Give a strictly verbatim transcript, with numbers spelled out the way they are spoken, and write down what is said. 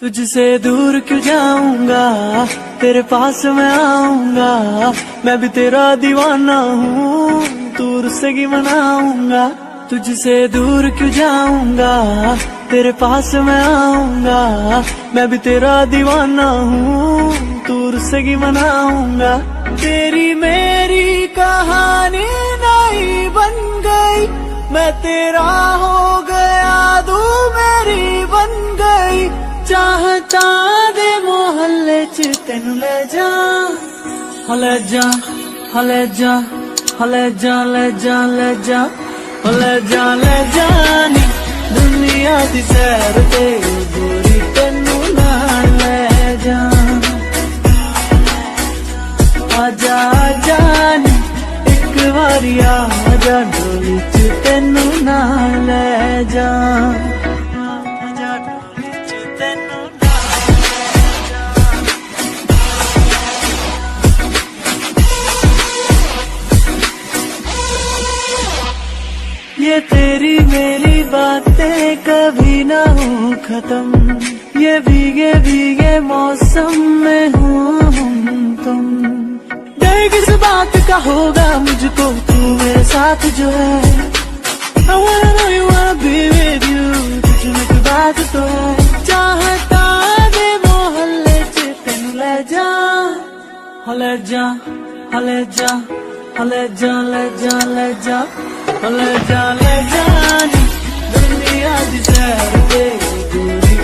तुझसे दूर क्यों जाऊंगा, तेरे पास मैं आऊंगा। मैं भी तेरा दीवाना हूँ, तू रुस्सेगी मनाऊंगा। तुझसे दूर क्यों जाऊंगा, तेरे पास मैं आऊंगा। मैं भी तेरा दीवाना हूँ, तू रुस्सेगी मनाऊंगा। तेरी मेरी कहानी नहीं बन गई, मैं तेरा हो गया, तू मेरी बन गई। चाहतां दे मोहल्ले च तेनू ले जा, हो ले जा, हो ले जा, हो ले जा, ले जा, ले जा। ओ ले जा, ले जा नी दुनिया दी सैर ते, ओ गोरी तेनू नाल ले जा। आजा, आजा नी एक बारी आजा, डोली च तेनू नाल ले जा। आजा, डोली च तेनू नाल ले जा। ये तेरी मेरी बातें कभी ना हो खत्म, ये भीगे भीगे मौसम में हूँ हम तुम। डर किस बात का होगा मुझको, तू मेरे साथ जो है। I wanna know you wanna be with you, तुझ में तो बात तो है। चाहतां दे मोहल्ले च तेनू ले जा, हो ले जा, हो ले जा, हो ले जा, ले जा, ले जा। हो ले जा, ले जा नी दुनिया दी सैर ते, गोरी